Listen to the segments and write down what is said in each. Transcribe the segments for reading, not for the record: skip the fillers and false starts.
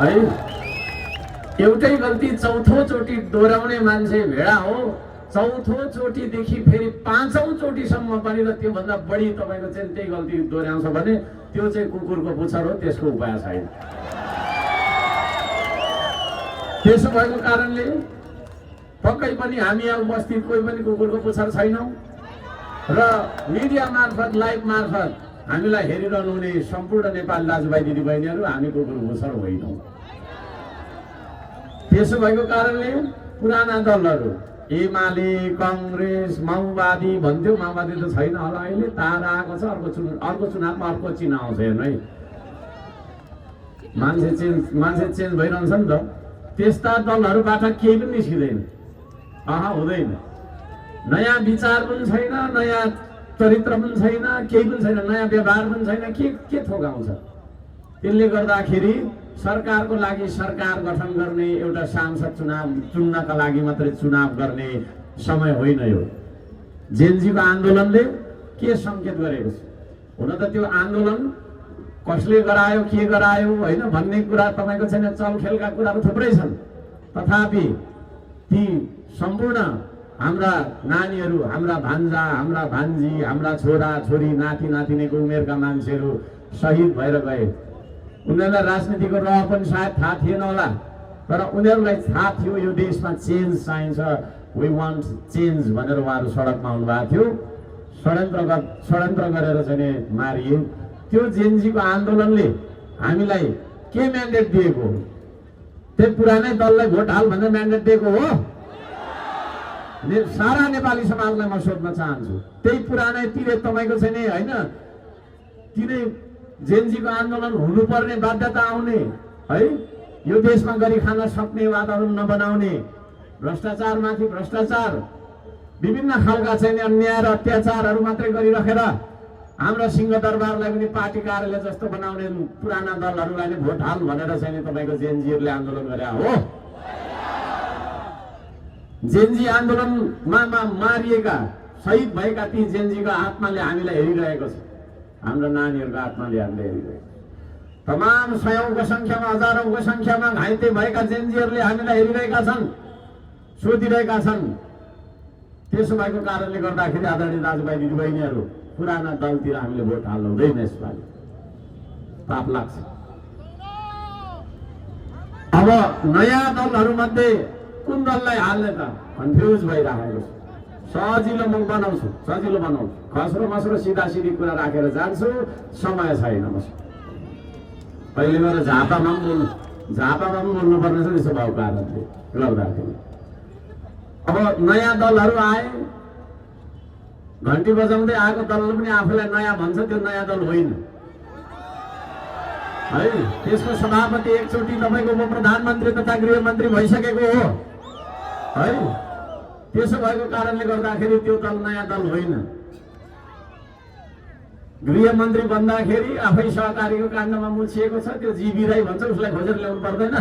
है। एउटै गल्ती चौथो चोटि दोहोऱ्याउने मान्छे भेडा हो। चौथो चोटिदेखि फेरि पाँचौं चोटिसम्म पनि र त्योभन्दा बढी तपाईँको चाहिँ त्यही गल्ती दोहोऱ्याउँछ भने त्यो चाहिँ कुकुरको पुच्छर हो, त्यसको उपाय छैन। त्यसो भएको कारणले पक्कै पनि हामी यहाँ उपस्थित कोही पनि कुकुरको पुच्छर छैनौँ र मिडिया मार्फत लाइभ मार्फत हामीलाई हेरिरहनु हुने सम्पूर्ण नेपाली दाजुभाइ दिदीबहिनीहरू हामी कुकुरको पुच्छर होइनौँ। त्यसो भएको कारणले पुराना दलहरू एमाले कांग्रेस माओवादी भन्थ्यो, माओवादी त छैन होला अहिले, तारा आएको छ। अर्को चुनावमा अर्को चिन्ह आउँछ हेर्नु है, मान्छे चेन्ज भइरहन्छ नि त। त्यस्ता दलहरूबाट केही पनि निस्किँदैन, हुँदैन। नयाँ विचार पनि छैन, नयाँ चरित्र पनि छैन, केही पनि छैन, नयाँ व्यवहार पनि छैन, के थोक आउँछ। त्यसले गर्दाखेरि सरकारको लागि सरकार गठन गर्ने एउटा सांसद चुन्नका लागि मात्रै चुनाव गर्ने समय होइन यो। जेनजीको आन्दोलनले के सङ्केत गरेको छ? हुन त त्यो आन्दोलन कसले गरायो के गरायो होइन भन्ने कुरा तपाईँको छैन, चलखेलका कुराहरू थुप्रै छन्। तथापि ती सम्पूर्ण हाम्रा नानीहरू, हाम्रा भान्जा, हाम्रा भान्जी, हाम्रा छोरा छोरी, नाति नातिनीको उमेरका मान्छेहरू शहीद भएर गए। उनीहरूलाई राजनीतिको रह पनि सायद थाहा थिएन होला, तर उनीहरूलाई थाहा थियो यो देशमा चेन्ज चाहिन्छ, वी वान्ट चेन्ज भनेर उहाँहरू सडकमा आउनुभएको थियो। षड्यन्त्र गरेर चाहिँ मारिए। त्यो जेनजीको आन्दोलनले हामीलाई के म्यान्डेट दिएको हो? त्यही पुरानै दललाई भोट हाल भनेर म्यान्डेट दिएको हो? सारा नेपाली समाजलाई म सोध्न चाहन्छु, त्यही पुरानै तिरे तपाईँको छैन होइन, तिनै जेनजीको आन्दोलन हुनुपर्ने बाध्यता आउने है। यो देशमा गरी खान सक्ने वातावरण नबनाउने, भ्रष्टाचारमाथि भ्रष्टाचार, विभिन्न खालका चाहिँ अन्याय र अत्याचारहरू मात्रै गरिराखेर हाम्रो सिंहदरबारलाई पनि पार्टी कार्यालय जस्तो बनाउने पुराना दलहरूलाई नै भोट हाल भनेर चाहिँ तपाईँको जेनजीहरूले आन्दोलन गरे हो। जेनजी आन्दोलनमा मारिएका शहीद भएका ती जेनजीको आत्माले हामीलाई हेरिरहेको छ, हाम्रो नानीहरूको आत्माले हामीलाई हेरिरहेको छ। तमाम सयौंको संख्यामा, हजारौंको संख्यामा घाइते भएका जेनजीहरूले हामीलाई हेरिरहेका छन्, सोधिरहेका छन्। त्यसो भएको कारणले गर्दाखेरि आदरणीय दाजुभाइ दिदीबहिनीहरू, पुराना दलतिर हामीले भोट हाल्नु हुँदैन। यसपालि पाप लाग्छ। अब नयाँ दलहरूमध्ये कुन दललाई हाल्ने त कन्फ्युज भइरहेको छ। सजिलो म बनाउँछु, सजिलो बनाउँछु, खस्रो मस्रो सिधा सिधी कुरा राखेर जान्छु, समय छैन मसँग। पहिले गएर झापामा पनि बोल्नुपर्ने छ। त्यसो भएको कारणले गर्दाखेरि अब नयाँ दलहरू आए, घन्टी बजाउँदै आएको दलले पनि आफूलाई नयाँ भन्छ, त्यो नयाँ दल होइन है। त्यसको सभापति एकचोटि तपाईँको उप प्रधानमन्त्री तथा गृहमन्त्री भइसकेको हो है। त्यसो भएको कारणले गर्दाखेरि त्यो दल नयाँ दल होइन। गृहमन्त्री भन्दाखेरि आफै सहकारीको काण्डमा मुछिएको छ, त्यो जीवी राई भन्छ, उसलाई खोजेर ल्याउनु पर्दैन।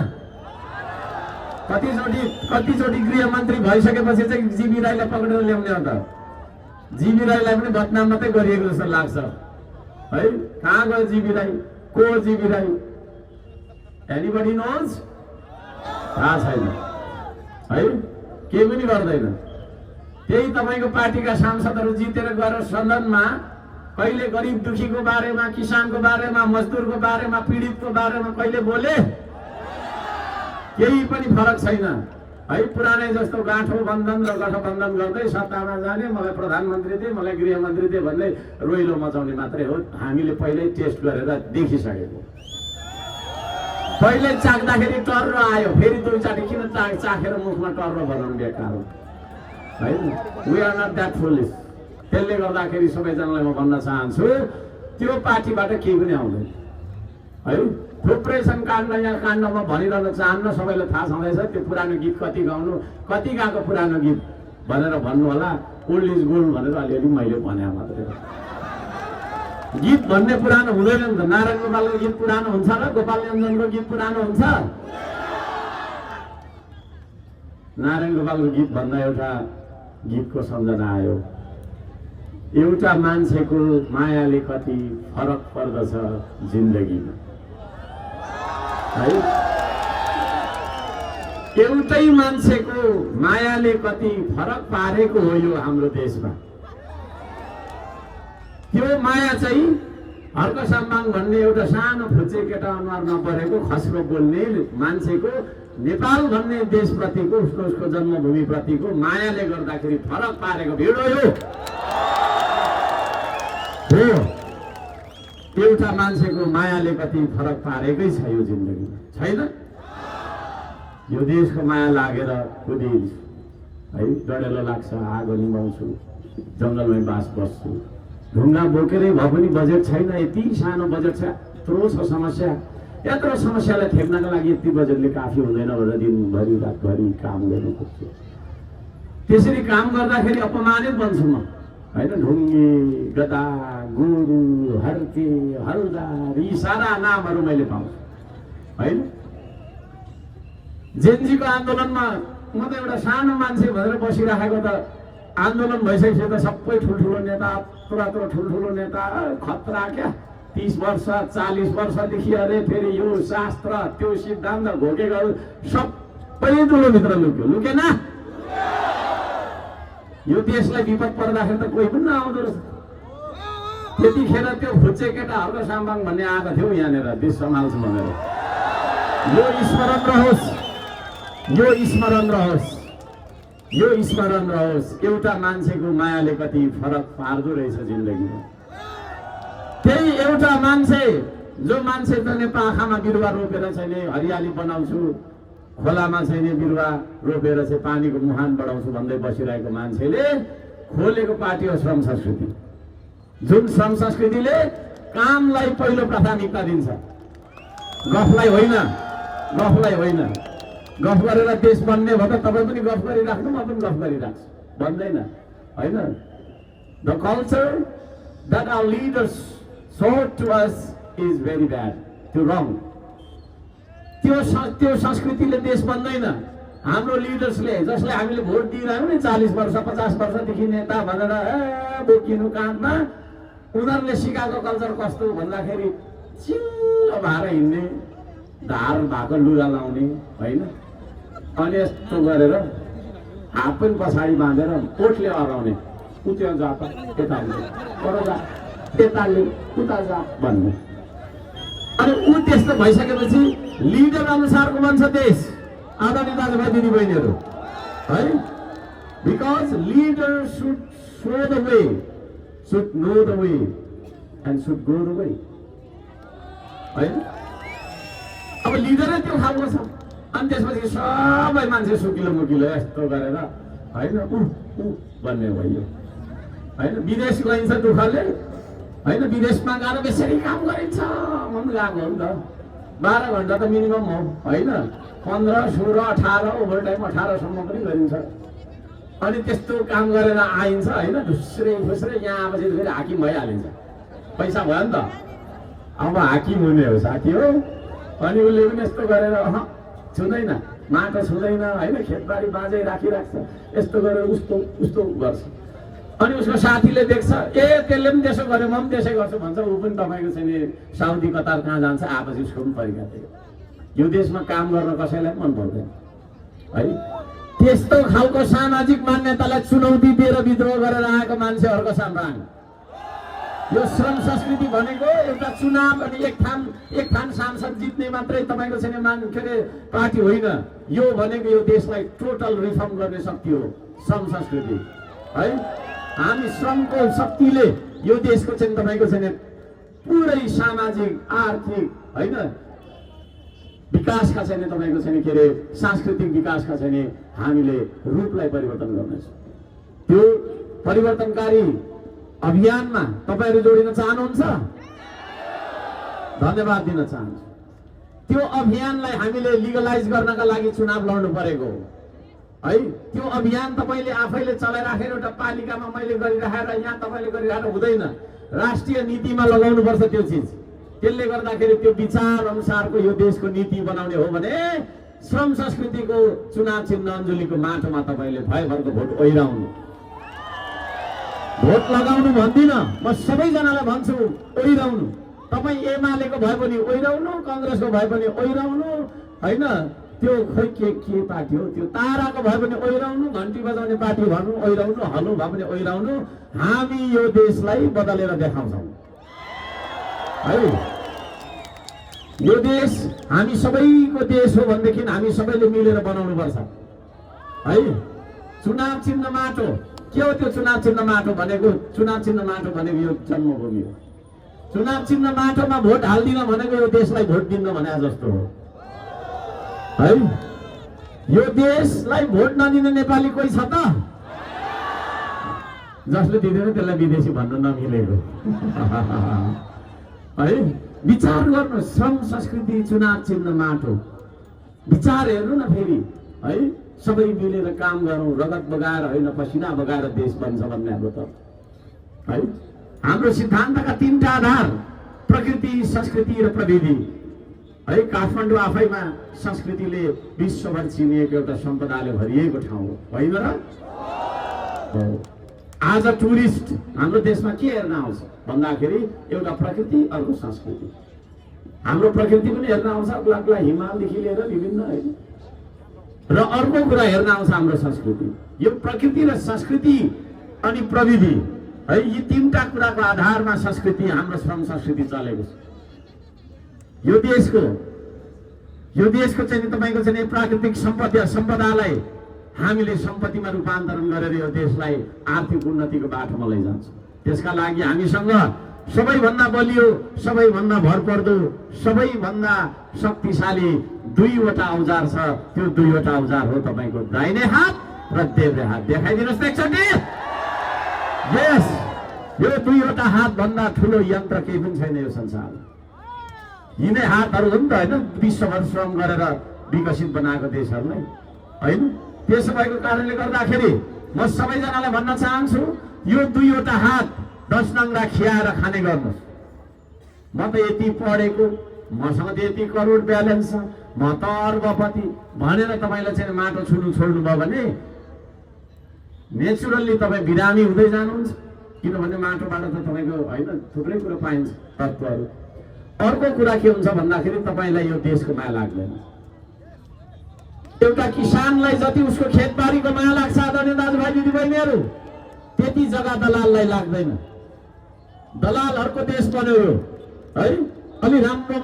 कतिचोटि गृहमन्त्री भइसकेपछि चाहिँ जीवी राईलाई पक्रेर ल्याउने हो त? जीवी राईलाई पनि बदनाम मात्रै गरिएको जस्तो लाग्छ है। कहाँ गयो जीवी राई? को जीवी राई? Anybody knows? थाहा छैन है, केही पनि गर्दैन। त्यही तपाईँको पार्टीका सांसदहरू जितेर गएर सदनमा कहिले गरिब दुखीको बारेमा, किसानको बारेमा, मजदुरको बारेमा, पीडितको बारेमा कहिले बोले? केही पनि फरक छैन है। पुरानै जस्तो गाँठो बन्धन र गठबन्धन गर्दै सत्तामा जाने, मलाई प्रधानमन्त्री दे, मलाई गृहमन्त्री दे भन्दै रोइलो मचाउने मात्रै हो। हामीले पहिल्यै टेस्ट गरेर देखिसकेको। पहिले चाख्दाखेरि टर्रो आयो, फेरि दुईचोटि किन चाखेर मुखमा टर्रो बनाउनु बेकार हो है। We are not that foolish. त्यसले गर्दाखेरि सबैजनालाई म भन्न चाहन्छु, त्यो पार्टीबाट केही पनि आउँदैन है। थुप्रै छन् काण्ड, यहाँ काण्ड म भनिरहन चाहन्न, सबैलाई थाहा छँदैछ। त्यो पुरानो गीत कति गाउनु, कति गएको पुरानो गीत भनेर भन्नु होला। ओल्ड इज गोल्ड भनेर अलिअलि मैले भने मात्रै। गीत भन्ने पुरानो हुँदैन नि त। नारायण गोपालको गीत पुरानो हुन्छ र गोपाल रञ्जनको गीत पुरानो हुन्छ? नारायण गोपालको गीत भन्दा एउटा गीतको सम्झना आयो। एउटा मान्छेको मायाले कति फरक पर्दछ जिन्दगीमा है। एउटै मान्छेको मायाले कति फरक पारेको हो यो हाम्रो देशमा। त्यो माया चाहिँ हर्क सम्मान भन्ने एउटा सानो फुच्चे केटा अनुहार नपरेको खस्रो बोल्ने मान्छेको नेपाल भन्ने देशप्रतिको उसको जन्मभूमिप्रतिको मायाले गर्दाखेरि फरक पारेको भिड हो यो। एउटा मान्छेको मायाले कति फरक पारेकै छ यो जिन्दगीमा, छैन? यो देशको माया लागेर कुदिन्छु है, डढेलो लाग्छ, आगो निभाउँछु, जङ्गलमै बास बस्छु, ढुङ्गा बोकेरै भए पनि बजेट छैन, यति सानो बजेट छ, यत्रो छ समस्या, यत्रो समस्यालाई थेक्नका लागि यति बजेटले काफी हुँदैन भनेर दिनभरि रातभरि काम गर्नु खोज्छु। त्यसरी काम गर्दाखेरि अपमानित बन्छु म होइन। ढुङ्गे, गदा, गुरु, हर्के, हलदार यी सारा नामहरू मैले पाउँछु होइन। जेनजीको आन्दोलनमा म त एउटा सानो मान्छे भनेर बसिराखेको त आन्दोलन भइसकेपछि त सबै ठुल्ठुलो नेता, पुरातनो ठुल्ठुलो नेता खतरा क्या, 30 वर्ष 40 वर्षदेखि अरे फेरि यो शास्त्र त्यो सिद्धान्त घोकेको सबै दुलोभित्र लुक्यो, लुकेन? यो देशलाई विपद पर्दाखेरि त कोही पनि नआउँदो रहेछ। त्यतिखेर त्यो फुच्चे केटाहरूको साम्बाङ भन्ने आएको थियो यहाँनिर देश सम्हाल्छु भनेर। यो स्मरण रहोस्, यो स्मरण रहोस्, यो स्मरण रहोस्। एउटा मान्छेको मायाले कति फरक पार्दो रहेछ जिन्दगीमा। त्यही एउटा मान्छे जो मान्छे त पाखामा बिरुवा रोपेर छैन हरियाली बनाउँछु, खोलामा छैन बिरुवा रोपेर चाहिँ पानीको मुहान बढाउँछु भन्दै बसिरहेको मान्छेले खोलेको पार्टी हो श्रम संस्कृति, जुन श्रम संस्कृतिले कामलाई पहिलो प्राथमिकता दिन्छ, गफलाई होइन, गफलाई होइन। गफ गरेर देश बन्ने भयो त तपाईँ पनि गफ गरिराख्नु, म पनि गफ गरिराख्छु भन्दैन होइन। The culture that our leaders showed to us is very bad, त्यो रङ। त्यो संस्कृतिले देश बन्दैन। हाम्रो लिडर्सले जसले हामीले भोट दिइरह्यौँ नि 40 वर्ष 50 वर्षदेखि नेता भनेर बोकिनु काँधमा, उनीहरूले सिकाएको कल्चर कस्तो भन्दाखेरि चिल्लो भएर हिँड्ने, धार भएको लुगा लाउने होइन, अनि यस्तो गरेर हात पनि पछाडि बाँधेर ओठले अराउने, उता जा त यता पर जा, यताले उता जा भन्ने। अनि ऊ त्यस्तो भइसकेपछि लिडर अनुसारको बन्छ देश। आदरणीय दाजुभाइ दिदीबहिनीहरू है, because leader should show the way, should know the way and should go the way है। अब लिडरै त्यो खालको छ, अनि त्यसपछि सबै मान्छे सुकिलो मुकिलो यस्तो गरेर होइन ऊ भन्ने भयो होइन। विदेश गइन्छ दुःखले होइन, विदेशमा गएर बेसरी काम गरिन्छ, म पनि गएको हो नि त, 12 घन्टा त मिनिमम हो होइन, 15, 16, 18 ओभर टाइम 18 पनि गरिन्छ। अनि त्यस्तो काम गरेर आइन्छ होइन, ढुस्रे फुस्रे यहाँ आएपछि फेरि हाकिम भइहालिन्छ, पैसा भयो नि त, अब हाकिम हुने हो साथी हो। अनि उसले पनि यस्तो गरेर छुँदैन, माटो छुँदैन होइन, खेतबारी बाँझै राखिराख्छ, यस्तो गरेर उस्तो गर्छ। अनि उसको साथीले देख्छ, ए त्यसले पनि त्यसो गर्यो, म पनि त्यसै गर्छु भन्छ, ऊ पनि तपाईँको चाहिँ साउदी कतार कहाँ जान्छ, आएपछि उसको पनि परिका थियो। यो देशमा काम गर्न कसैलाई मन पर्दैन है। त्यस्तो खालको सामाजिक मान्यतालाई चुनौती दिएर विद्रोह गरेर आएको मान्छेहरूको सम्मान। यो श्रम संस्कृति भनेको एउटा चुनाव अनि एक ठान सांसद जित्ने मात्रै तपाईँको छैन के अरे पार्टी होइन। यो भनेको यो देशलाई टोटल रिफर्म गर्ने शक्ति हो श्रम संस्कृति है। हामी श्रमको शक्तिले यो देशको चाहिँ तपाईँको छैन पुरै सामाजिक आर्थिक होइन विकासका छैन तपाईँको छैन के अरे सांस्कृतिक विकासका छैन हामीले रूपलाई परिवर्तन गर्नेछौँ। त्यो परिवर्तनकारी अभियानमा तपाईहरु जोडिन चाहनुहुन्छ? धन्यवाद दिन चाहन्छु। त्यो अभियानलाई हामीले लिगलाइज गर्नका लागि चुनाव लड्नु परेको है। त्यो अभियान तपाईले आफैले चलाइराखेर एउटा पालिकामा मैले गरिराखेर यहाँ तपाईले गरिराखेर हुँदैन। राष्ट्रिय नीतिमा लगाउनु पर्छ त्यो चीज। त्यसले गर्दाखेरि त्यो विचार अनुसारको यो देशको नीति बनाउने हो भने श्रम संस्कृतिको चुनाव चिन्ह अञ्जुलीको माटोमा तपाईले भयभरको भोट ओइराउनु। भोट लगाउनु भन्दिन, म सबैजनालाई भन्छु ओइराउनु। तपाई एमालेको भए पनि ओइराउनु, कांग्रेसको भए पनि ओइराउनु हैन, त्यो खोइ के पार्टी हो त्यो? ताराको भयो भने ओइराउनु, घन्टी बजाउने पार्टी भन्नु ओइराउनु, हलो भयो भने ओइराउनु। हामी यो देशलाई बदलेर देखाउँछौँ है। यो देश हामी सबैको देश हो भनेदेखि हामी सबैले मिलेर बनाउनु पर्छ है। चुनाव चिन्ह माटो के हो? त्यो चुनाव चिन्ह माटो भनेको, चुनाव चिन्ह माटो भनेको यो जन्मभूमि हो। चुनाव चिन्ह माटोमा भोट हाल्दिन भनेको यो देशलाई भोट दिन्न भने जस्तो हो है। यो देशलाई भोट नदिने नेपाली कोही छ त? जसले दिँदैन त्यसलाई विदेशी भन्न नमिलेको है। विचार गर्नु, श्रम संस्कृति चुनाव चिन्ह माटो, विचार हेर्नु न फेरि है। सबै मिलेर काम गरौँ, रगत बगाएर होइन पसिना बगाएर देश बन्छ भन्ने हाम्रो त है। हाम्रो सिद्धान्तका तीनटा आधार प्रकृति, संस्कृति र प्रविधि है। काठमाडौँ आफैमा संस्कृतिले विश्वभर चिनिएको एउटा सम्पदाले भरिएको ठाउँ हो होइन र? आज टुरिस्ट हाम्रो देशमा के हेर्न आउँछ भन्दाखेरि एउटा प्रकृति, अर्को संस्कृति। हाम्रो प्रकृति पनि हेर्न आउँछ, अग्ला हिमालदेखि लिएर विभिन्न होइन, र अर्को कुरा हेर्न आउँछ हाम्रो संस्कृति। यो प्रकृति र संस्कृति अनि प्रविधि है, यी तीनटा कुराको आधारमा संस्कृति, हाम्रो श्रम संस्कृति चलेको छ। यो देशको चाहिँ तपाईँको चाहिँ प्राकृतिक सम्पदालाई हामीले सम्पत्तिमा रूपान्तरण गरेर यो देशलाई आर्थिक उन्नतिको बाटोमा लैजान्छौँ। त्यसका लागि हामीसँग सबैभन्दा बलियो, सबैभन्दा भरपर्दो, सबैभन्दा शक्तिशाली दुईवटा औजार छ। त्यो दुईवटा औजार हो तपाईँको दाहिने हात र देब्रे हात। देखाइदिनुहोस् एकचोटि। यस, यो दुईवटा हात भन्दा ठुलो यन्त्र केही पनि छैन यो संसारमा। यिनै हातहरू हो नि त होइन, विश्वभर श्रम गरेर विकसित बनाएको देशहरूलाई होइन। त्यसो भएको कारणले गर्दाखेरि म सबैजनालाई भन्न चाहन्छु, यो दुईवटा हात 10 नङ्ग्रा खियाएर खाने गर्नुहोस्। म त यति पढेको, मसँग त यति करोड ब्यालेन्स छ, म त अर्बपति भनेर तपाईँलाई चाहिँ माटो छुनु छोड्नुभयो भने नेचुरल्ली तपाईँ बिरामी हुँदै जानुहुन्छ। किनभने माटोबाट त तपाईँको होइन थुप्रै कुरो पाइन्छ, तत्त्वहरू। अर्को कुरा के हुन्छ भन्दाखेरि तपाईँलाई यो देशको माया लाग्दैन। एउटा किसानलाई जति उसको खेतबारीको माया लाग्छ आदरणीय दाजुभाइ दिदीबहिनीहरू, त्यति जग्गा दलाललाई लाग्दैन। दलालहरूको देश बन्यो यो है। अलि राम्रो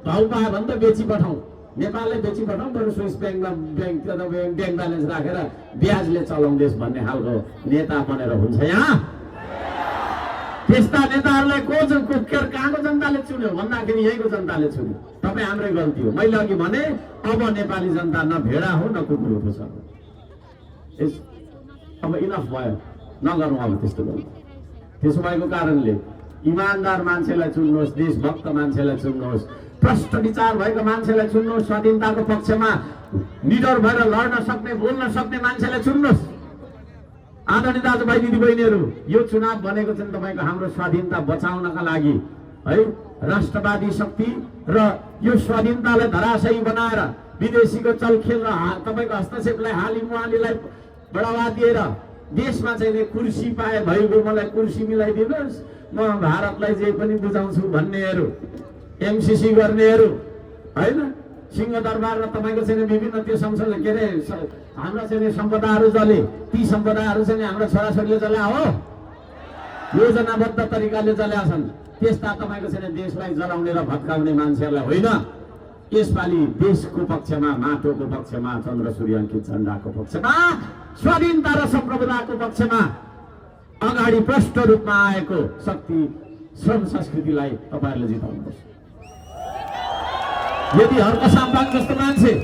भाउ पायो भने त बेची पठाउँ, नेपाललाई बेची पठाउँ, बरु स्विस ब्याङ्कमा ब्याङ्क ब्यालेन्स राखेर ब्याजले चलाउँ देश भन्ने खालको नेता बनेर हुन्छ यहाँ। त्यस्ता नेताहरूलाई कहाँको जनताले चुन्यो भन्दाखेरि यहीँको जनताले चुन्यो। तपाईँ हाम्रै गल्ती हो। मैले अघि भने अब नेपाली जनता न भेडा हो न कुकुर हो छ। अब इनफ भयो, नगरौँ अब त्यस्तो गल्ती। त्यसो भएको कारणले इमान्दार मान्छेलाई चुन्नुहोस्, देशभक्त मान्छेलाई चुन्नुहोस्, प्रष्ट विचार भएको मान्छेलाई चुन्नुहोस्, स्वाधीनताको पक्षमा निडर भएर लड्न सक्ने, बोल्न सक्ने मान्छेलाई चुन्नुहोस्। आदरणीय दाजुभाइ दिदीबहिनीहरू, यो चुनाव भनेको चाहिँ तपाईँको हाम्रो स्वाधीनता बचाउनका लागि है। राष्ट्रवादी शक्ति र यो स्वाधीनतालाई धराशायी बनाएर विदेशीको चलखेल र तपाईँको हस्तक्षेपलाई हालिमुहालीलाई बढावा दिएर देशमा चाहिँ कुर्सी पाए भइगयो, मलाई कुर्सी मिलाइदिनुहोस्, म भारतलाई जे पनि बुझाउँछु भन्नेहरू, एमसिसी गर्नेहरू होइन, सिंहदरबार र तपाईँको चाहिँ विभिन्न त्यो संसद के अरे हाम्रा चाहिँ सम्पदाहरू जले, ती सम्पदाहरू चाहिँ हाम्रो छोराछोरीले जल्या हो, योजनाबद्ध तरिकाले जल्या छन्। त्यस्ता तपाईँको चाहिँ देशलाई जलाउने र भत्काउने मान्छेहरूलाई होइन। यसपालि देशको पक्षमा, माटोको पक्षमा, चन्द्र सूर्य अङ्कित झन्डाको पक्षमा, स्वाधीनता र सम्प्रभुताको पक्षमा अगाडि प्रष्ट रूपमा आएको शक्ति श्रम संस्कृतिलाई तपाईँहरूले जिताउनुहोस्। यदि हर्क साम्पाङ जस्तो मान्छे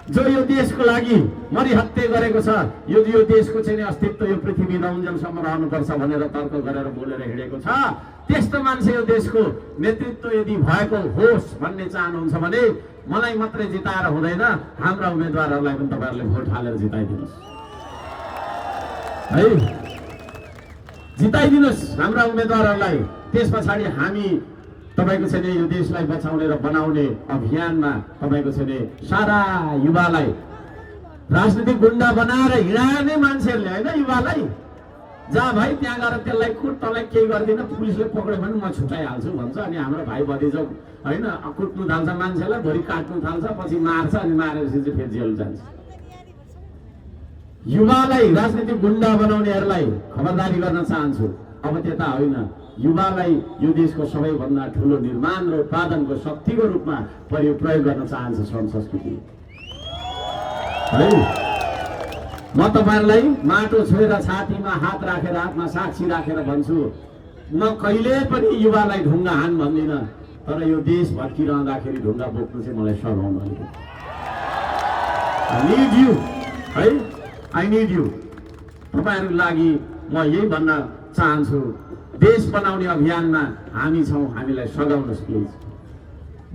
जो यो देशको लागि मरिहत्ते गरेको छ, यो देशको चाहिँ अस्तित्व यो पृथ्वी नहुन्जेलसम्म रहनुपर्छ भनेर तर्क गरेर बोलेर हिँडेको छ, त्यस्तो मान्छे यो देशको नेतृत्व यदि भएको होस् भन्ने चाहनुहुन्छ भने मलाई मात्रै जिताएर हुँदैन, हाम्रा उम्मेदवारहरूलाई पनि तपाईँहरूले भोट हालेर जिताइदिनुहोस् है। जिताइदिनुहोस् हाम्रा उम्मेदवारहरूलाई। त्यस पछाडि हामी तपाईँको चाहिँ यो देशलाई बचाउने र बनाउने अभियानमा तपाईँको चाहिँ सारा युवालाई राजनीतिक गुन्डा बनाएर हिँडाउने मान्छेहरूले होइन, युवालाई जा भाइ त्यहाँ गएर त्यसलाई कुट, तँलाई केही गर्दिनँ, पुलिसले पक्रियो भने म छुट्याइहाल्छु भन्छ। अनि हाम्रो भाइ भतिजो होइन कुट्नु थाल्छ मान्छेलाई, भोलि काट्नु थाल्छ, पछि मार्छ, अनि मारेपछि चाहिँ फेरि जेल जान्छ। युवालाई राजनीतिक गुन्डा बनाउनेहरूलाई खबरदारी गर्न चाहन्छु। अब त्यता होइन, युवालाई यो देशको सबैभन्दा ठुलो निर्माण र उत्पादनको शक्तिको रूपमा प्रयोग गर्न चाहन्छ श्रम संस्कृति है। म तपाईहरुलाई माटो छोएर छातीमा हात राखेर, हातमा साक्षी राखेर भन्छु, म कहिले पनि युवालाई ढुङ्गा हान भन्दिन, तर यो देश भत्किरहँदाखेरि ढुङ्गा बोक्नु चाहिँ मलाई सघाउनु अलिकति। आई निड यु है, आई निड यु। तपाईहरुको लागि म यही भन्न चाहन्छु, देश बनाउने अभियानमा हामी छौँ, हामीलाई सघाउनुहोस् प्लिज।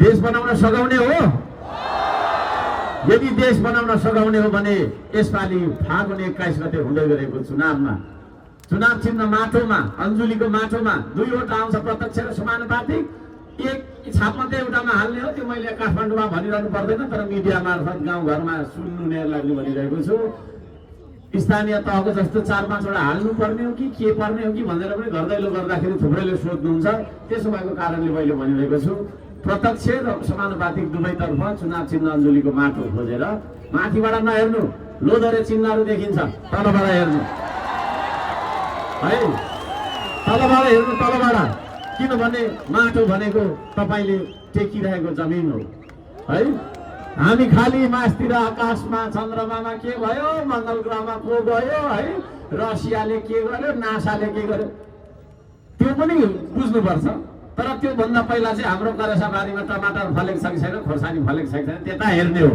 देश बनाउन सघाउने हो। यदि देश बनाउन सघाउने हो भने यसपालि फागुन 21 गते हुँदै गरेको चुनावमा, चुनाव चिन्ह माटोमा, अन्जुलीको माटोमा 2 वटा आउँछ, प्रत्यक्ष र समानुपातिक। एक छाप मात्रै एउटामा हाल्ने हो, त्यो मैले काठमाडौँमा भनिरहनु पर्दैन, तर मिडिया मार्फत गाउँघरमा सुन्नुनेहरूलाई पनि भनिरहेको छु। स्थानीय तहको जस्तो 4-5 वटा हाल्नु पर्ने हो कि के पर्ने हो कि भनेर पनि घर दैलो गर्दाखेरि थुप्रैले सोध्नुहुन्छ। त्यसो भएको कारणले मैले भनिरहेको छु, प्रत्यक्ष र समानुपातिक दुवैतर्फ चुनाव चिन्ह अन्जुलीको माटो खोजेर, माथिबाट नहेर्नु, लोधरे चिन्हहरू देखिन्छ, तलबाट हेर्नु है, तलबाट हेर्नु, तलबाट। किनभने माटो भनेको तपाईले टेकिरहेको जमिन हो है। हामी खाली मासतिर आकाशमा चन्द्रमामा के भयो, मङ्गल ग्रहमा को गयो है, रसियाले के गर्यो, नासाले के गर्यो, त्यो पनि बुझ्नुपर्छ। तर त्यो भन्दा पहिला चाहिँ हाम्रो करेसाबारीमा टमाटर फलेको छ कि छैन, खोर्सानी फलेको छ कि छैन, त्यता हेर्ने हो।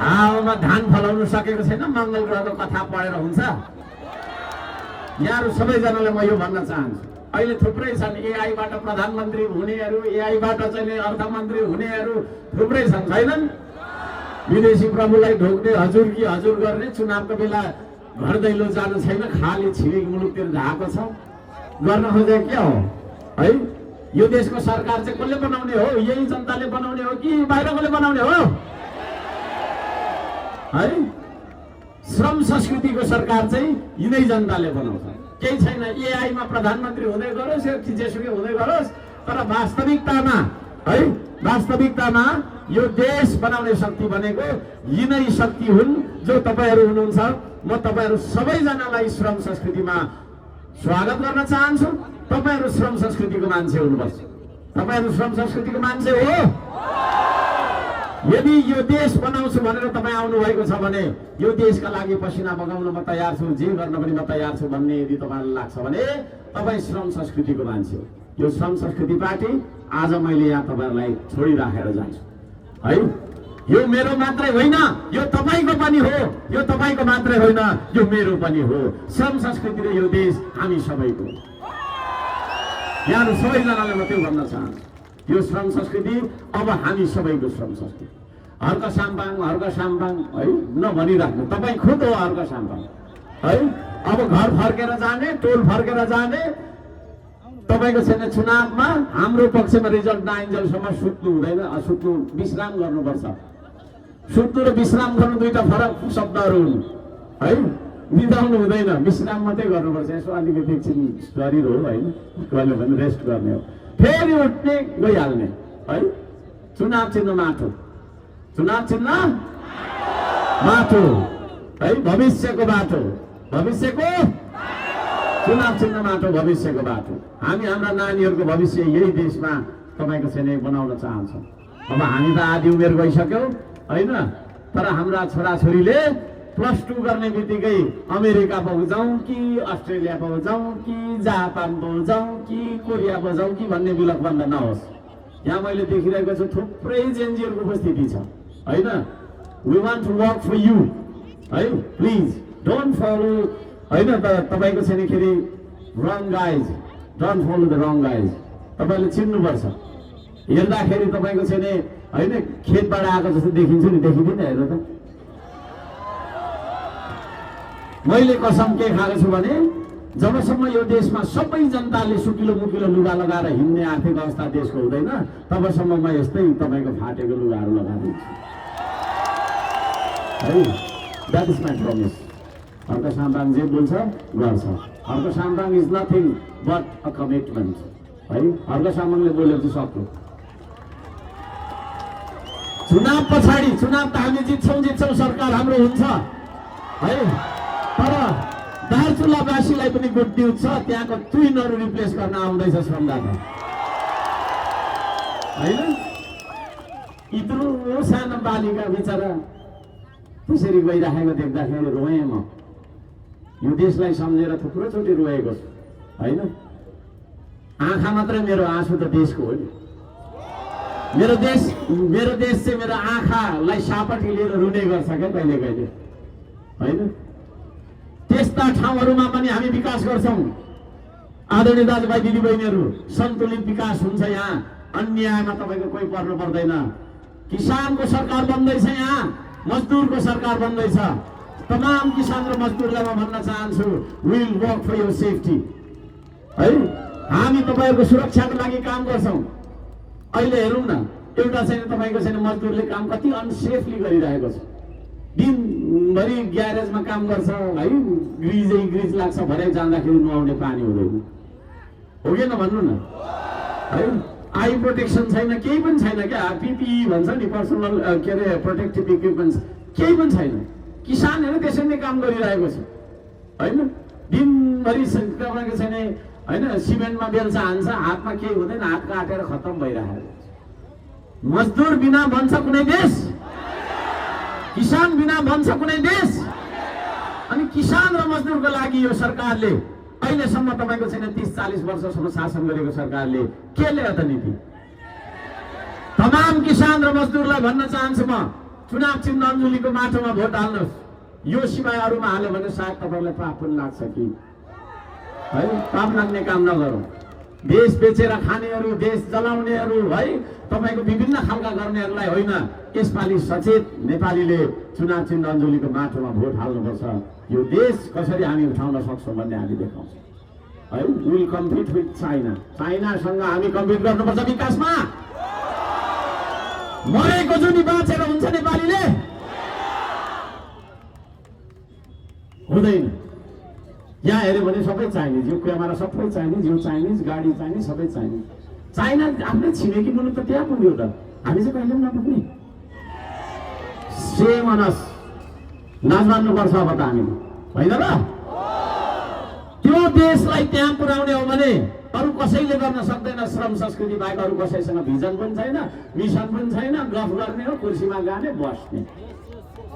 हावामा धान फलाउनु सकेको छैन, मङ्गल ग्रहको कथा पढेर हुन्छ। यहाँहरू सबैजनालाई म यो भन्न चाहन्छु, अहिले थुप्रै छन् एआईबाट प्रधानमन्त्री हुनेहरू, एआईबाट चाहिँ अर्थमन्त्री हुनेहरू थुप्रै छन्, छैनन्? विदेशी प्रभुलाई ढोक्ने, हजुर कि हजुर गर्ने, चुनावको बेला घर दैलो जानु छैन, खाली छिमेकी मुलुकतिर धाएको छ। गर्न खोजे के हो है? यो देशको सरकार चाहिँ कसले बनाउने हो? यही जनताले बनाउने हो कि बाहिरकोले बनाउने हो है? श्रम संस्कृतिको सरकार चाहिँ यिनै जनताले बनाउँछ, केही छैन। एआईमा प्रधानमन्त्री हुँदै गरोस् या जेसुकै हुँदै गरोस्, तर वास्तविकतामा है, वास्तविकतामा यो देश बनाउने शक्ति भनेको यिनै शक्ति हुन् जो तपाईहरु हुनुहुन्छ। म तपाईहरु सबैजनालाई श्रम संस्कृतिमा स्वागत गर्न चाहन्छु। तपाईहरु श्रम संस्कृतिको मान्छे हुनुपर्छ, तपाईहरु श्रम संस्कृतिको मान्छे हो। यदि यो देश बनाउँछु भनेर तपाईँ आउनु भएको छ भने, यो देशका लागि पसिना बगाउन म तयार छु, जे गर्न पनि म तयार छु भन्ने यदि तपाईँलाई लाग्छ भने तपाईँ श्रम संस्कृतिको मान्छे हो। यो श्रम संस्कृति पार्टी आज मैले यहाँ तपाईँहरूलाई छोडिराखेर जान्छु है। यो मेरो मात्रै होइन, यो तपाईँको पनि हो, यो तपाईँको मात्रै होइन, यो मेरो पनि हो। श्रम संस्कृति र यो देश हामी सबैको। यहाँहरू सबैजनाले म त्यो भन्न चाहन्छु, यो श्रम संस्कृति अब हामी सबैको श्रम संस्कृति। हर्क साम्बाङ है नभनिराख्नु, तपाईँ खुद हो हर्क साम्बाङ है। अब घर फर्केर जाने, टोल फर्केर जाने, तपाईको छैन चुनावमा हाम्रो पक्षमा रिजल्ट नआइन्जेलसम्म सुत्नु हुँदैन, सुत्नु विश्राम गर्नुपर्छ। सुत्नु र विश्राम गर्नु दुईटा फरक शब्दहरू हुन् है। निदाउनु हुँदैन, विश्राम मात्रै गर्नुपर्छ। यसो अलिकति एकछिन शरीर हो होइन, कहिले पनि रेस्ट गर्ने हो, फेरि उठ्ने गइहाल्ने है। चुनाव चिन्ह माटो, चुनाव चिन्ह माटो है, भविष्यको बाटो, भविष्यको चुनाव चिन्ह माटो, भविष्यको बाटो। हामी हाम्रा नानीहरूको भविष्य यही देशमा तपाईँको छैन बनाउन चाहन्छौँ। अब हामी त आधी उमेर गइसक्यौँ होइन, तर हाम्रा छोराछोरीले +2 गर्ने बित्तिकै अमेरिका पहुँचाउँ कि अस्ट्रेलिया पहुँचाउँ कि जापान पहुँचाउँ कि कोरिया पहुँचाउँ कि भन्ने विलम्ब नहोस्। यहाँ मैले देखिरहेको छु थुप्रै जेनजीहरूको उपस्थिति छ होइन। We want to work for you है, प्लिज डोन्ट फलो होइन। तपाईँको छैन खेरि wrong guys, don't follow the wrong guys. तपाईँले चिन्नुपर्छ। हेर्दाखेरि तपाईँको छैन होइन खेतबाट आएको जस्तो देखिन्छ नि, देखिँदैन? हेर्नु त, मैले कसम के खाएको छु भने जबसम्म यो देशमा सबै जनताले सुकिलो मुकिलो लुगा लगाएर हिँड्ने आर्थिक अवस्था देशको हुँदैन, तबसम्म म यस्तै तपाईँको फाटेको लुगाहरू लगाइदिन्छु है। That is my promise Harka Sampang जे बोल्छ गर्छ। Harka Sampang is nothing but a commitment है। हर्क साम्बाङले बोल्यो चाहिँ सक्यो। चुनाव पछाडि चुनाव त हामी जित्छौँ सरकार हाम्रो हुन्छ है, तर दार्चुलावासीलाई पनि गुड न्युज छ, त्यहाँको ट्विनहरू रिप्लेस गर्न आउँदैछ श्रमदाता होइन। यत्रो सानो बालिका बिचरा त्यसरी गइराखेको देख्दाखेरि रोएँ म। यो देशलाई सम्झेर थुप्रोचोटि रोएको छु होइन। आँखा मात्रै मेरो आँसु त देशको हो नि। मेरो देश चाहिँ मेरो आँखालाई सापटी लिएर रुने गर्छ क्या कहिले कहिले होइन। त्यस्ता ठाउँहरूमा पनि हामी विकास गर्छौँ आदरणीय दाजुभाइ दिदीबहिनीहरू। सन्तुलित विकास हुन्छ यहाँ, अन्यायमा तपाईँको कोही पर्नु पर्दैन। किसानको सरकार बन्दैछ यहाँ, मजदुरको सरकार बन्दैछ। तमाम किसान र मजदुरलाई म भन्न चाहन्छु, will work for your safety है। हामी तपाईँहरूको सुरक्षाको लागि काम गर्छौँ। अहिले हेरौँ न, एउटा छैन तपाईँको छैन मजदुरले काम कति अनसेफली गरिरहेको छ। दिनभरि ग्यारेजमा काम गर्छ है, ग्रिज लाग्छ, भरे जाँदाखेरि नुहाउने पानी हुँदैन, हो कि भन्नु न है। आई प्रोटेक्सन छैन, केही पनि छैन क्या। पिपिई भन्छ नि, पर्सनल के अरे प्रोटेक्टिभ इक्विपमेन्ट्स, केही पनि छैन। किसानहरू त्यसरी नै काम गरिरहेको छ होइन। दिनभरि तपाईँको छैन होइन, सिमेन्टमा बेल्छ हान्छ, हातमा केही हुँदैन, हात काटेर खत्तम भइरहेको छ। मजदुर बिना बन्छ कुनै देश? किसान बिना बन्छ कुनै देश? अनि किसान र मजदुरको लागि यो सरकारले अहिलेसम्म तपाईँको छैन 30-40 वर्षसम्म शासन गरेको सरकारले के ल्यायो त नीति? तमाम किसान र मजदुरलाई भन्न चाहन्छु म, चुनाव चिन्ह अञ्जुलीको माटोमा भोट हाल्नुहोस्। यो सिवाय अरूमा हाल्यो भने सायद तपाईँलाई पाप पनि लाग्छ कि है। पाप लाग्ने काम नगरौँ। देश बेचेर खानेहरू, देश जलाउनेहरू है, तपाईँको विभिन्न खालका गर्नेहरूलाई होइन। यसपालि सचेत नेपालीले चुनाव चिन्ह अञ्जुलीको माटोमा भोट हाल्नुपर्छ। यो देश कसरी हामी उठाउन सक्छौँ भन्ने हामी देखाउँछौँ है। विल कम्पिट विथ चाइना, चाइनासँग हामी कम्पिट गर्नुपर्छ विकासमा। मरेको जुनी बाँचेर हुन्छ नेपालीले? हुँदैन। यहाँ हेऱ्यो भने सबै चाइनिज, यो क्यामेरा सबै चाइनिज, यो चाइनिज, गाडी चाइनिज, सबै चाइनिज। चाइना आफ्नै छिमेकी मुलुक त त्यहाँ पुग्यो त, हामी चाहिँ कहिले पनि नपुग्ने। सेम अनस नाच मान्नुपर्छ अब त हामी होइन र। त्यो देशलाई त्यहाँ पुर्याउने हो भने अरू कसैले गर्न सक्दैन। श्रम संस्कृति बाहेक अरू कसैसँग भिजन पनि छैन, मिसन पनि छैन। गफ गर्ने हो, कुर्सीमा जाने, बस्ने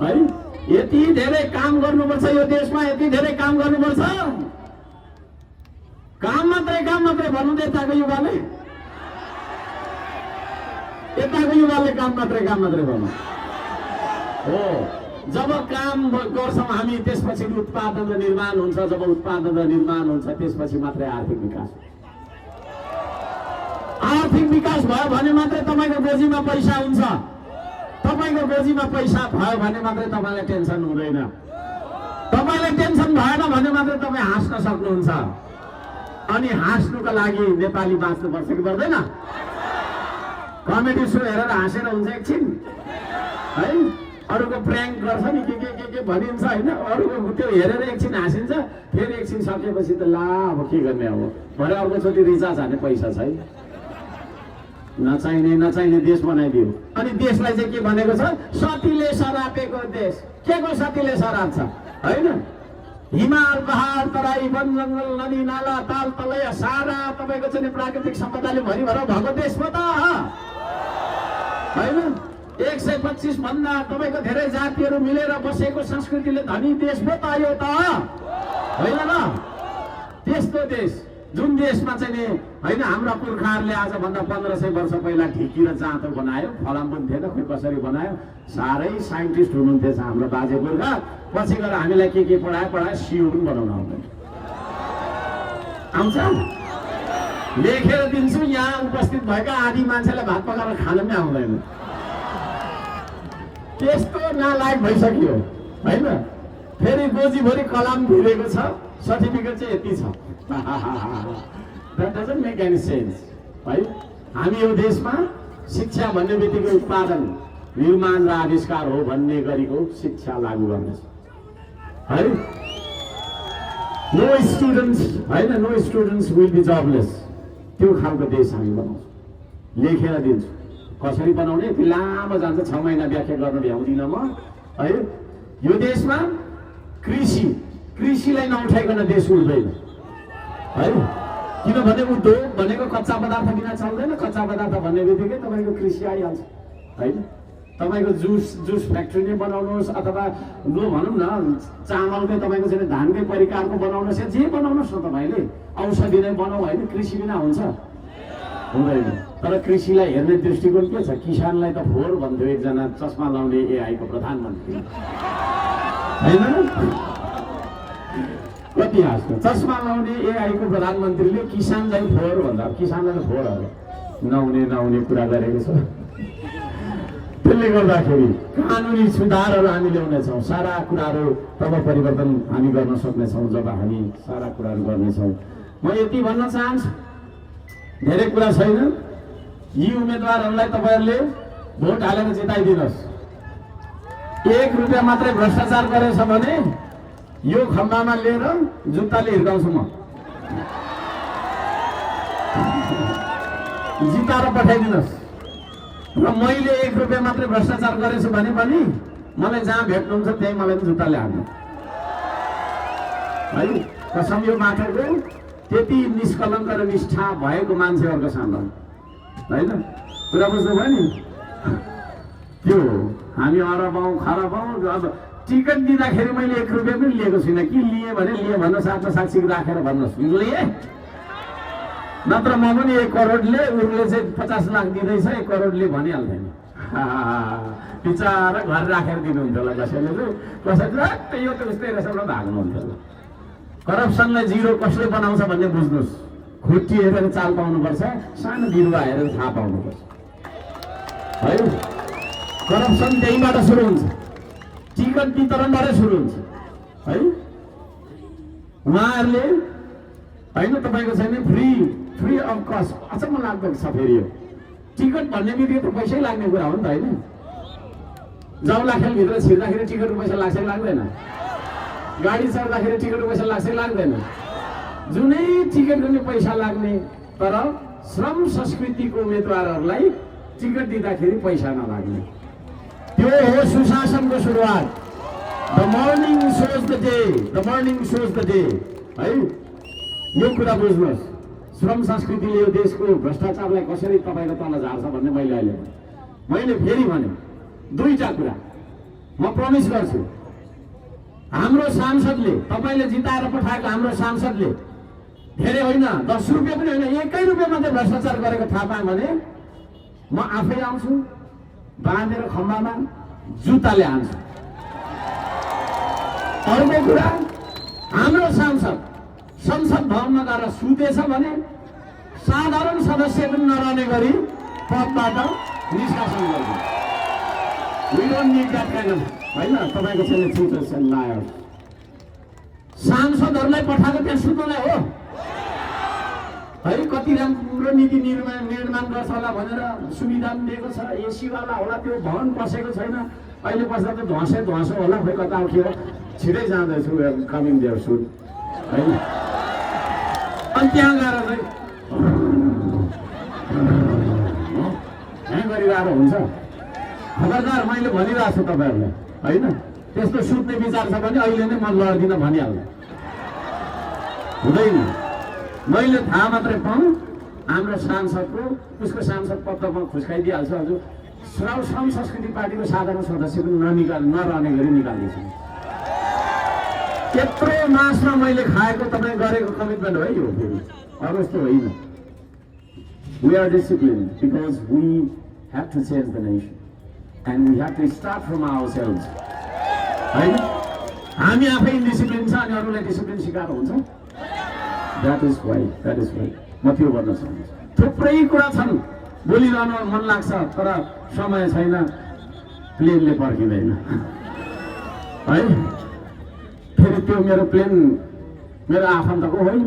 है। यति धेरै काम गर्नुपर्छ यो देशमा, यति धेरै काम गर्नुपर्छ। काम मात्रै भन्नु यताको युवाले, यताको युवाले काम मात्रै भन्नु हो। जब काम गर्छौँ हामी त्यसपछि उत्पादन र निर्माण हुन्छ। जब उत्पादन र निर्माण हुन्छ त्यसपछि मात्रै आर्थिक विकास। आर्थिक विकास भयो भने मात्रै तपाईँको गोजीमा पैसा हुन्छ। तपाईँको गोजीमा पैसा भयो भने मात्रै तपाईँलाई टेन्सन हुँदैन। तपाईँलाई टेन्सन भएन भने मात्रै तपाईँ हाँस्न सक्नुहुन्छ। अनि हाँस्नुको लागि नेपाली बाँच्नुपर्छ कि पर्दैन? कमेडी सो हेरेर हाँसेर हुन्छ एकछिन है। अरूको प्र्याङ्क गर्छ नि, के भनिन्छ होइन। अरूको त्यो हेरेर एकछिन हाँसिन्छ, फेरि एकछिन सकेपछि त ला अब के गर्ने, अब भरे अर्कोचोटि रिचार्ज हान्ने पैसा छैन। नचाहिने देश बनाइदियो। अनि देशलाई चाहिँ के भनेको छ? सतीले सरापेको देश। के को सतीले सराप्छ होइन? हिमाल, पहाड, तराई, वन जङ्गल, नदी नाला, ताल तलय सारा तपाईँको चाहिँ प्राकृतिक सम्पदाले भरिभर भएको देश हो त होइन। 125 भन्दा तपाईँको धेरै जातिहरू मिलेर बसेको संस्कृतिले धनी देश हो त यो त होइन र? त्यस्तो देश जुन देशमा चाहिँ नि होइन हाम्रा पुर्खाहरूले आजभन्दा 1500 वर्ष पहिला ढिकी र जाँतो बनायो। फलाम पनि थिएन, खोइ कसरी बनायो। साह्रै साइन्टिस्ट हुनुहुन्थ्यो हाम्रो बाजे पुर्खा। पछि गएर हामीलाई के पढायो, सिउ पनि बनाउन आउँदैन। आउँछ लेखेर दिन्छु, यहाँ उपस्थित भएका आदि मान्छेलाई भात पकाएर खान पनि आउँदैन। त्यस्तो नालायक भइसक्यो होइन। फेरि गोजीभरि कलाम भिरेको छ, सर्टिफिकेट चाहिँ यति छ। That doesn't make any sense है। हामी यो देशमा शिक्षा भन्ने बित्तिकै उत्पादन, निर्माण र आविष्कार हो भन्ने गरीको शिक्षा लागू गर्नेछ है। No students will be jobless. त्यो खालको देश हामी बनाउँछौँ। लेखेर दिन्छु कसरी बनाउने, त्यो लामो जान्छ, 6 महिना व्याख्या गर्न भ्याउँदिनँ म है। यो देशमा कृषिलाई नउठाइकन देश उठ्दैन है। किनभने उद्योग भनेको कच्चा पदार्थ बिना चल्दैन। कच्चा पदार्थ भन्ने बित्तिकै तपाईँको कृषि आइहाल्छ होइन। तपाईँको जुस फ्याक्ट्री नै बनाउनुहोस् अथवा लु भनौँ न चामलकै तपाईँको चाहिँ धानकै परिकारको बनाउनुहोस् या जे बनाउनुहोस् न तपाईँले, औषधि नै बनाऊ होइन, कृषि बिना हुन्छ हुँदैन। तर कृषिलाई हेर्ने दृष्टिकोण के छ? किसानलाई त फोहोर भन्थ्यो एकजना चस्मा लाउने एआईको प्रधानमन्त्री होइन। कति हाँस्नु, चस्मा लाउने एआईको प्रधानमन्त्रीले किसानलाई फोहोर भन्दा किसानलाई त फोहोरहरू नहुने कुरा गरेको छ। त्यसले गर्दाखेरि कानुनी सुधारहरू हामी ल्याउनेछौँ। सारा कुराहरू तब परिवर्तन हामी गर्न सक्नेछौँ जब हामी सारा कुराहरू गर्नेछौँ। म यति भन्न चाहन्छु, धेरै कुरा छैन। यी उम्मेदवारहरूलाई तपाईँहरूले भोट हालेर जिताइदिनुहोस्। 1 रुपियाँ मात्रै भ्रष्टाचार गरेछ भने यो खम्बामा लिएर जुत्ताले हिर्काउँछु म, जिताएर पठाइदिनुहोस्। र मैले 1 रुपियाँ मात्रै भ्रष्टाचार गरेछु भने पनि मलाई जहाँ भेट्नुहुन्छ त्यही मलाई पनि जुत्ताले हाल्नु है। कसम यो माटोको त्यति निष्कलङ्क र निष्ठा भएको मान्छेहरूको सामना होइन। कुरा बुझ्नुभयो नि? त्यो हामी अरबौँ खरबौँ। अब टिकट दिँदाखेरि मैले 1 रुपियाँ पनि लिएको छुइनँ। कि लिएँ भने लिएँ भन्नुहोस्, आफ्नो साक्षी राखेर भन्नुहोस् लिएँ। नत्र म पनि 1 करोडले, उनले चाहिँ 50 लाख दिँदैछ 1 करोडले भनिहाल्थेँ नि। बिचारा घर राखेर दिनुहुन्थ्यो होला कसैले चाहिँ, कसैले यो त उस्तै रहेछ भनेर भाग्नुहुन्थ्यो होला। करप्सनलाई जिरो कसले बनाउँछ भन्ने बुझ्नुहोस्। खुट्टी हेरेर चाल पाउनुपर्छ, सानो बिरुवा हेरेर थाहा पाउनुपर्छ है। करप्सन त्यहीबाट सुरु हुन्छ, टिकट वितरणबाटै सुरु हुन्छ है। उहाँहरूले होइन तपाईँको छैन फ्री अफ कस्ट। अचम्म लाग्दो छ फेरि यो टिकट भन्ने बित्तिकै त पैसै लाग्ने कुरा हो नि त होइन। जाउँला खेलभित्र छिर्दाखेरि टिकटको पैसा लाग्छ लाग्दैन? गाडी चढ्दाखेरि टिकटको पैसा लाग्छ लाग्दैन? जुनै टिकटको नि पैसा लाग्ने, तर श्रम संस्कृतिको उम्मेदवारहरूलाई टिकट दिँदाखेरि पैसा नलाग्ने, त्यो हो सुशासनको सुरुवात। The morning shows the day है। यो कुरा बुझ्नुहोस्। श्रम संस्कृतिले यो देशको भ्रष्टाचारलाई कसरी तपाईँको तल झार्छ भन्ने मैले फेरि भने 2टा कुरा म प्रमिस गर्छु। हाम्रो सांसदले, तपाईँले जिताएर पठाएको हाम्रो सांसदले धेरै होइन, 10 रुपियाँ पनि होइन, 1 रुपियाँ मात्रै भ्रष्टाचार गरेको थाहा पाएँ भने म आफै आउँछु, बाँधेर खम्बामा जुत्ताले हान्छु। अर्को कुरा, हाम्रो सांसद संसद भवनमा गएर सुतेछ भने साधारण सदस्य पनि नरहने गरी पदबाट निष्कासन गर्छु। We don't need that kind of होइन। तपाईँको चाहिँ cheaters and liars। सांसदहरूलाई पठाएको त्यहाँ सुत्नलाई हो है। कति राम्रो नीति निर्माण गर्छ होला भनेर सुविधा पनि दिएको छ, एसीवाला होला, त्यो भवन पसेको छैन। अहिले पस्दा त ध्वाँसो होला, खोइ कता उठ्यो, छिटै जाँदैछु, कमिङ देयर सुन है। अनि त्यहाँ गएर चाहिँ यहाँ गरिरहेको हुन्छ। खबरदार, मैले भनिरहेको छु तपाईँहरूलाई होइन। त्यस्तो सुत्ने विचार छ भने अहिले नै म लड्दिनँ भनिहाल्नु हुँदैन। मैले थाहा मात्रै पाऊँ हाम्रो सांसदको, उसको सांसद पद म खुस्काइदिइहाल्छु। हजुर श्रम संस्कृति पार्टीको साधारण सदस्य पनि नरहने गरी निकाल्दैछु। त्यत्रो मासमा मैले खाएको तपाईँ गरेको कमिटमेन्ट हो यो फेरि, अरू यस्तो होइन। We are disciplined because we have to change the nation and we have to start from ourselves होइन। हामी आफै इन्डिसिप्लिन छ अनि अरूलाई डिसिप्लिन सिकाएको हुन्छ। द्याट इज वाइ म त्यो भन्न चाहन्छु। थुप्रै कुरा छन्, बोलिरहनु मन लाग्छ, तर समय छैन, प्लेनले पर्खिँदैन है। फेरि त्यो मेरो प्लेन मेरो आफन्तको होइन।